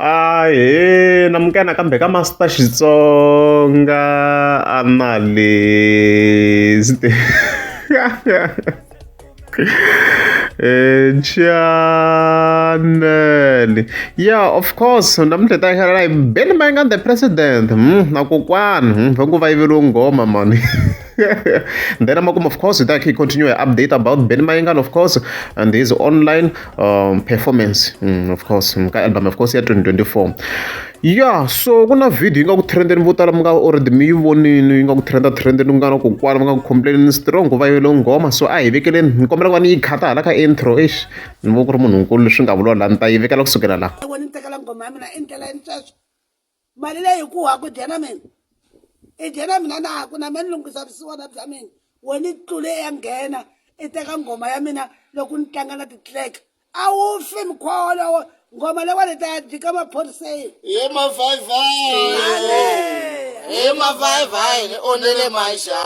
Ahee namukela nakambe ka Master Xitsonga Analyst channel yeah of course namuntlha hi ta hlaya hi Benny Mayengani the president na kokwani va ngo va yiveriwe nghoma mani then amakumu of course hi ta hi continue hi update about Benny Mayengani of course and his online performance of course ka album of course ya 2024 yeah so ku na video yi nga ku trendeni vo tala mi nga already mi yi vonini yi nga ku trenda trendeni ku nga na kokwana va nga ku complaineni strong ku va yivele nghoma so a hi vekeleni ni kombela ku va ni yi khata hala ka intro eish ni vo ku ri munhu nkulu leswi nga vuriwa laha ni ta yi vekela kusukela laha loko ni tekela nghoma ya mina i ndlela yini sweswo mali leyi ku wa ku dya na mina i dya na mina na ha ku na me ni lunghisa vusiwana bya mina wena i tlule ya nghena i teka nghoma ya mina loko ni tlanga na ti-clerk a wu fi mukhuva wolowo nghoma leyiwani ta ya jika maphoriseni He mavhayivhayi he mavhayivhayi ni onhele maxa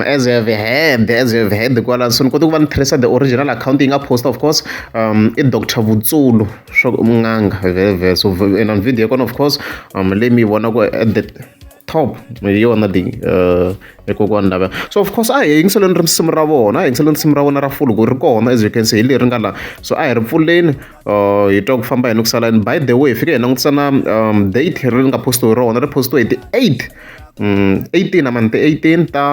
As you have heard, as you have heard kwala so ni kote ku va ni tracer the original account yi nga post of course i Dr Vutsulu swa n'anga vhele so and on video ya kona of course leyi mi yi vonaka at the top hi yona leyi kokwana lava so of course a hi yingiseleni risimu ra vona a hi yingiseleni risimu ra vona ra full ku ri kona as you can see hi leri nga la so a hi ri pfuleni hi twa ku famba hi ni ku salani by the way hi fike hi langutisa na date ri nga postiwa hi rona ri postiwe hi ti 8 18 amani ti 18 ta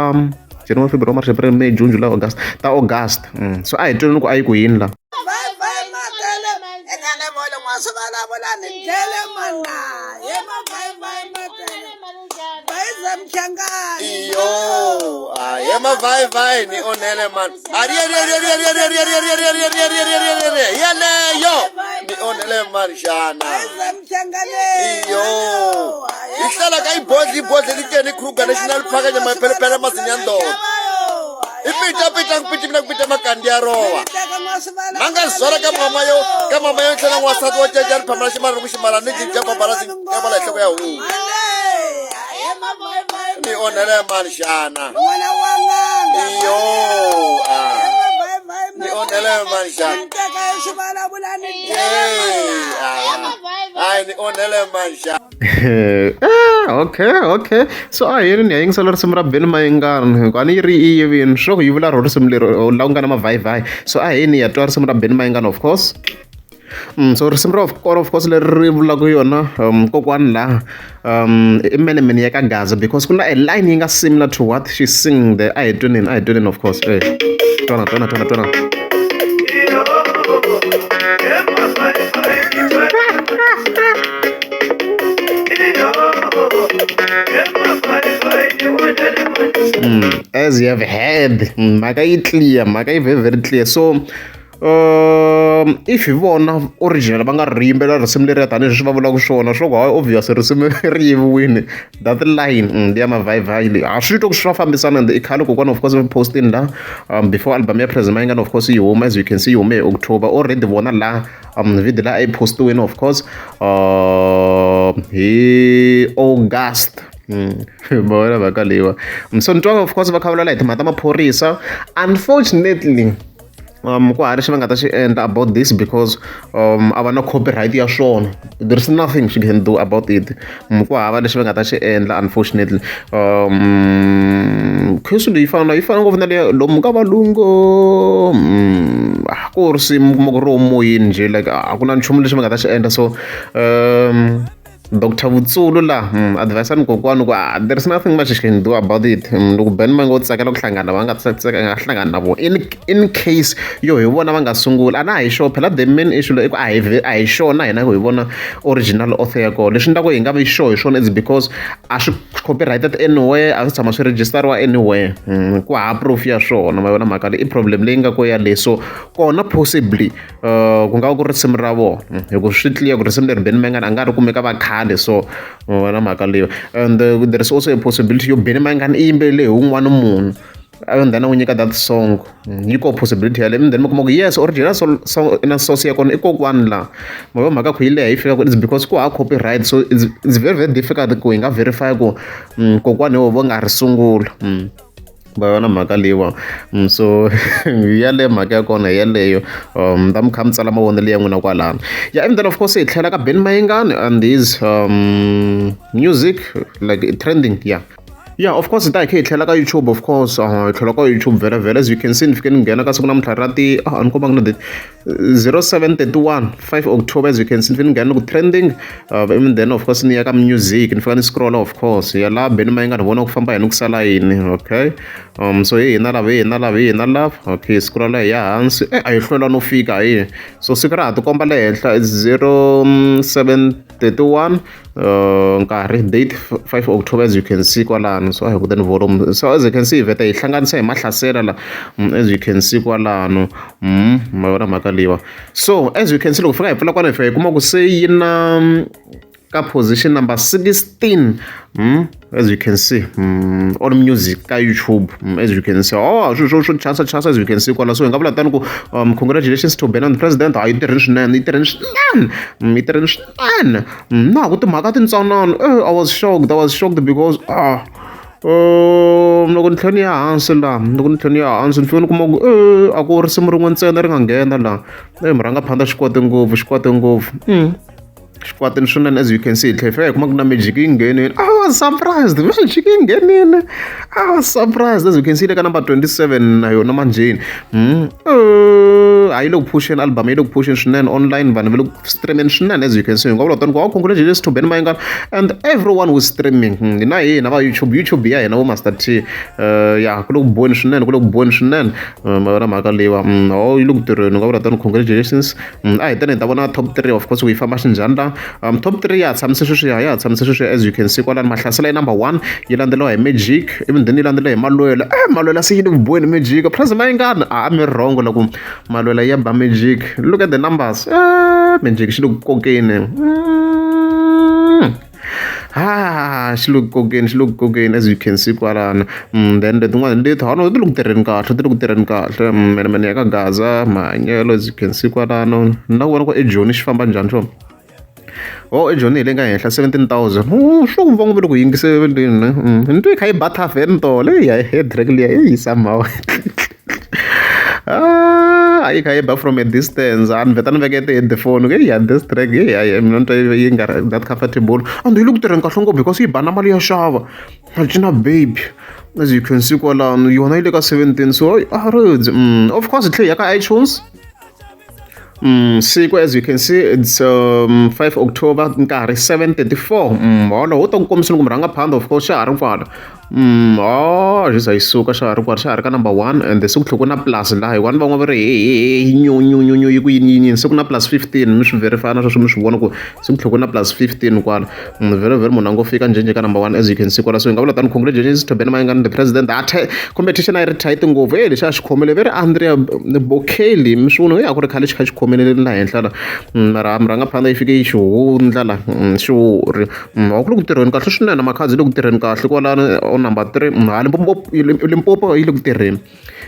January February March April May June July August ta August so a hi tweni ku a yi ku yini la Vhayivhayi matele eka levolo n'waswivulavulani dlele mana he mavhayivhayi matele bayiza mchangani iyo he mavhayivhayi ni onhele mani ariariariariariariariariariariariariariariari yeleyo ni onhele mani xana bayiza mchangani iyo hi hlala ka ibhodla ibhodla liteni kruger national park nyama phelepele mazinyandoro i pita pita kupita mina kupita makandi ya rowa va nga zwala ka mama yo ka mama yo tlhela n'wansati wa caca ri phamela ximala ku ximala ni jinja babala xinyamala hi nhloko ya huku ni onhela mani xana iyo ni onhela mani xana hayi ni onhela mani xana Ah, okay so a hi yini ni ya yingisela risimu ra Benny Mayengani hikuva a ni yi ri i yivini swi ku yi vula ro risimu leri la ku nga na mavhayivhayi so a hi yini ya twa risimu ra Benny Mayengani of course so risimu ra kona of course leri ri vulaka yona kokwani laha i menemene ya ka Gaza because ku na a line yi nga similar to what she sing there a hi tweneni a hi tweneni of course eh twana twana twana twana As you have heard mhaka yi clear mhaka yi very very clear so if hi vona original va nga ri yimbelela risimu leriya tanihileswi va vulaka swona swo ku hayi obvious risimu ri yiviwile that line liya mavhayivhayi leyi ha swi twa ku swi fambisana and i khale kokwana of course va postini la before album ya President Mayengani of course yi huma as you can see yi hume hi October already vona la video la a yi postiwini of course hi August vona mhaka leyiwa so ni twa of course va kha vulavula hi timhaka ta maphorisa unfortunately ku hava lexi va nga ta xi endla about this because a va na copyright ya swona there is nothing she can do about it ku hava lexi va nga ta xi endla unfortunately case leyi fana yi fana ngopfu na leya lomu ka valungu ku risimu kuma ku ri moyeni njhe like a ku na nchumu lexi va nga ta xi endla so Dr Vutsulu la advise ni kokwani ku ah, there is nothing much you can do about it loko Ben Mango u tsakela ku hlangana va nga nga hlangana na vona in case yo hi vona va nga sungula a na hi sure phela the main issue i ku a hi a hi sure na hina ku hi vona original author ya kona leswi endlaku hi nga vi sure hi swona is because a swi copyrighted anywhere a swi tshama swi registeriwa anywhere ku hava proof ya swona ma yona mhaka leyi i problem leyi nga ko yaleyo so kona possibly ku nga va ku ri risimu ra vona hi ku swi clear ku risimu leri Benny Mayengani a nga ri kumeka va khale so wena mhaka leyo and there is also a possibility yo Benny Mayengani i yimbelele hi wun'wana munhu and then a n'wi nyika that song yi koho possibility yaleyo and then mi kuma ku yes original song na source ya kona i kokwani laha ma vo mhaka ku yi leha yi fika ku it's because ku hava copyright so it's very very difficult ku hi nga verify ku kokwani hi vo nga ri sungula. Va yona mhaka leyiwa. So yaleyo mhaka ya kona hi yeleyo. Mi ta mi kha mi tsala mavonelo ya n'wina kwalano. Yeah, and then of course hi tlhela ka Benny Mayengani and his music like trending, yeah. Yeah, of course hi ta hi kha hi tlhela ka YouTube, of course. Hi tlhela ka YouTube vhele vhele, as you can see, ni fike ni nghena ka siku namuntlha ra ti a ni kombangi na date 0731 5 October. As you can see, ni fike ni nghena ku trending, and then of course ni ya ka music, ni fika ni scroll, of course, ya laha Benny Mayengani, vona ku famba yini, ku sala yini. Okay, so hi hina lava, hi hina lava, hi hina lava. Okay, scroll hi ya hansi, a hi hlwela no fika hi so siku ra ha tikomba le henhla, it's 0731, nkarhi date 5 October, as you can see kwalano. So a hi kuteni volume. So as you can see, vhete hi hlanganisa hi mahlasela la, as you can see kwalano. Ma vona mhaka leyiwa. So as you can see, loko fika hi pfula kwala, hi fika hi kuma ku se yi na ka position number 16, as you can see, on music ka YouTube, as you can see. Oh, swo swo swo chasa chasa, as you can see kwala. So hi nga vula tani ku congratulations to Benny the President. Yi tirheni swinene, yi tirheni swinene, yi tirheni swinene. Na ku timhaka tintsanana, I was shocked, I was shocked because loko ni tlhela ni ya hansi laha, loko ni tlhela ni ya hansi, ni fike ni kuma ku a ku risimu rin'we ntsena ri nga nghena laha. Murhangaphandha xikwate ngopfu, xikwate ngopfu, xikwatini swinene. As you can see, hi tlhela hi fika hi kuma ku na Magic yi nghenile. I was surprised, Magic yi nghenile. I was surprised. As you can see, le ka number 27 na yona manjheni. A yi le ku phusheni album, yi le ku phusheni swinene online, vanhu va le ku streameni swinene. As you can see, hi nga vula tani ku congratulations to Benny Mayengani and everyone who is streaming. Na hina va YouTube, YouTube ya hina vo Master T, ya ku le ku boheni swinene, ku le ku boheni swinene. Ma vona mhaka leyiwa. Oh, yi le ku tirheni, nga vula tani congratulations. A hi tani hi ta vona top 3, of course, ku yi famba xinjhani la. Top 3 ya ha tshamise sweswiya, ya ha tshamise sweswiya. As you can see kwalani, Mahlasela yi number 1, yi landzeriwa hi Magic, even then yi landzeriwa hi Malwela. Malwela se yi le ku boheni Magic. President Mayengani a mi wrong loko Malwela ya ba Magic. Look at the numbers. Magic xi le ku kokeni. Xi le ku kokeni, xi le ku kokeni, as you can see kwalano. Then letin'wana leti hano ti le ku tirheni kahle, ti le ku tirheni kahle. Mene ya ka Gaza mahanyelo, as you can see kwalano. Na ku vona ku eJoni xi famba njhani xona. Oh, eJoni hi le nga henhla 17,000. Swo ku va le ku yingiseleni. Ni twe yi kha yi ba tavern tolo ya he track liya yi somehow. A yi kha yi ba from a distance, a ni vheta ni veke ti-headphone ku ya this track ya mina ni twa yi nga ri that comfortable, and yi le ku tirheni kahle ngopfu because yi ba na mali ya xava Macina Baby. As you can see kwalano, yona yi le ka 17. So of course hi tlhela hi ya ka iTunes. Siku, as you can see, it's 5 October, nkarhi 7:34. Holo wu ta ku kombisa ku murhangaphandha, of course, xa ha ri kwala. Oh, xi za yi suka, xa ha ri kwala, xa ha ri ka number 1, and se ku tlhela ku na plus laha hi one van'wana va ri he nyu nyu nyu nyu yi ku yini yini yini, se ku na plus 15. Mi swi verify na sweswo, mi swi vona ku se ku tlhela ku na plus 15 kwala. Very very munhu a ngo fika njhenjhe ka number 1, as you can see kwala. So hi nga vula tani congratulations to Benny Mayengani the President. A competition a yi ri tight ngopfu. Lexi a xi khomele ve ri Andrea Bokheli, mi swi vona ya ku ri khale xi kha xi khomelele la henhla la. Mara murhangaphandha yi fike yi xi hundla la xi ri a ku le ku tirheni kahle swinene. Makhadzi le ku tirheni kahle kwalano o number 3. Ha Limpopo, Limpopo yi le ku tirheni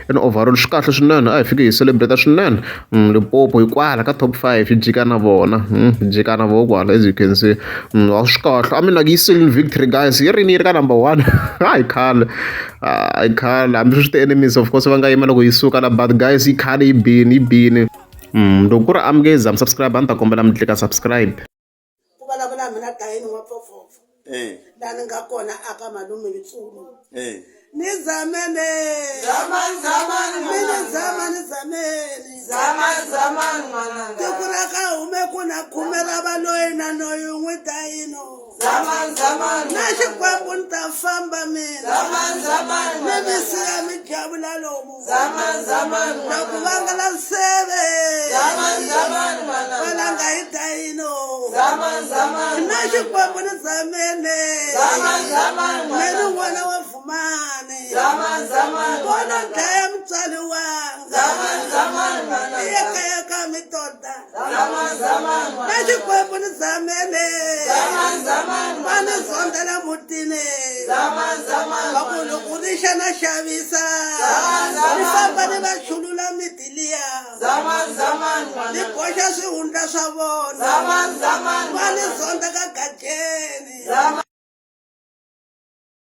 and overall swi kahle swinene. A hi fike hi celebrate swinene. Limpopo hi kwala ka top 5, hi jika na vona, hi jika na vona kwala, as you can see. A swi kahle. I mean, like, yi sealing victory, guys, yi rini yi ri ka number 1. A hi khale, a hi khale, hambi swi ti-enemies, of course, va nga yima loko yi suka la, but guys, yi khale yi bini, yi bini. Loko ku ri amukeza mi subscribe, a ni ta kombela mi tlika subscribe. Ku vulavula mina dayini wa pfopfopfo laha ni nga kona aka malume Litsulu. Ni zamene mi ni zama ni zameni tiko ra ka hume ku na khume ra valoyi na noyi n'wi dayino na Xikwembu ni ta famba mina mi mi siya mi javula lomu na ku vangela nseve valanga hi dayino na Xikwembu ni zamene mi ri n'wana wa Vhumani vona dlaya mutswari wanga ya kaya ka mitoda na Xikwembu ni zamene va ni zondzela mutini va ku loko ni xa na xavisa ni famba ni va chulula miti liya ni boxa swihundla swa vona va ni zonda ka gajeni.